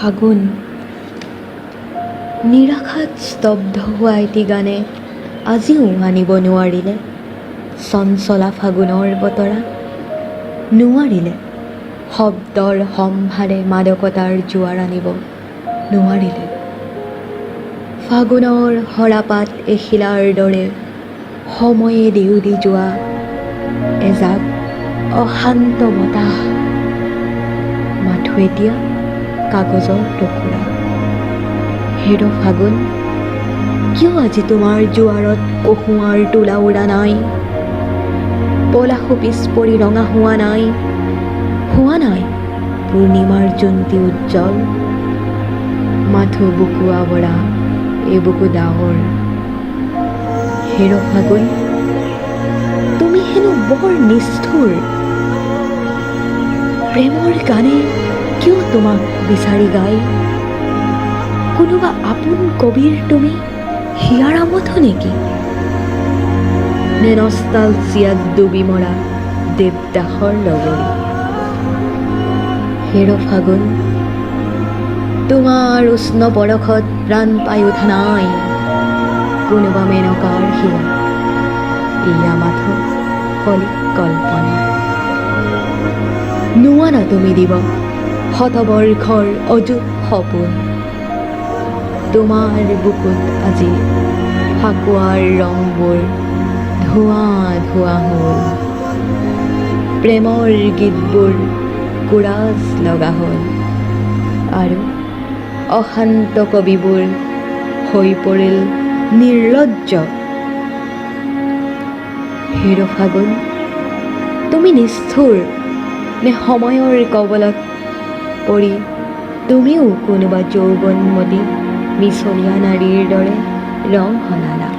ফাগুন। নিৰাশাত স্তব্ধ হোৱা এটি গানে আজিও আনিব নোৱাৰিলে চঞ্চলা ফাগুনৰ বতৰা, নোৱাৰিলে শব্দৰ সম্ভাৰে মাদকতাৰ জোৱাৰ আনিব নোৱাৰিলে। ফাগুনৰ সৰাপাত এখিলাৰ দৰে সময়ে দেউদি যোৱা এজাক অশান্ত বতাহ মাথো এতিয়া কাগজৰ টুকুৰা। হেৰ ফাগুন, কিয় আজি তোমাৰ জোৱাৰত কহুঁৱাৰ তোলা উৰা নাই? পলাশো পিছ পৰি ৰঙা হোৱা নাই, হোৱা নাই পূৰ্ণিমাৰ জোনটি উজ্জ্বল। মাথো বুকু আৱৰা এবুকু ডাৱৰ। হেৰ ফাগুন, তুমি হেনো বৰ নিষ্ঠুৰ। প্ৰেমৰ গানে কিয় তোমাক বিচাৰি গায়? কোনোবা আপোন কবিৰ তুমি হিয়াৰ আমঠু নেকি, নে নষ্টালজিয়াত ডুবি মৰা দেৱদাসৰ লগৰী? হেৰ ফাগুন, তোমাৰ উষ্ণ পৰশত প্ৰাণ পাই উঠা নাই কোনোবা মেনকাৰ হিয়া, এয়া মাথো কলিক কল্পনা। নোৱাৰা তুমি দিব শতবৰ্ষৰ অযুত সপোন। তোমাৰ বুকুত আজি ফাকুৱাৰ ৰংবোৰ ধোঁৱা ধোঁৱা হ'ল, প্ৰেমৰ গীতবোৰ কোৰাছ লগা হ'ল আৰু অশান্ত কবিবোৰ হৈ পৰিল নিৰ্লজ্জ। হেৰ ফাগুন, তুমি নিষ্ঠুৰ নে সময়ৰ কবলত পৰি তুমিও কোনোবা যৌৱনমতী মিছলীয়া নাৰীৰ দৰে ৰং সলালা?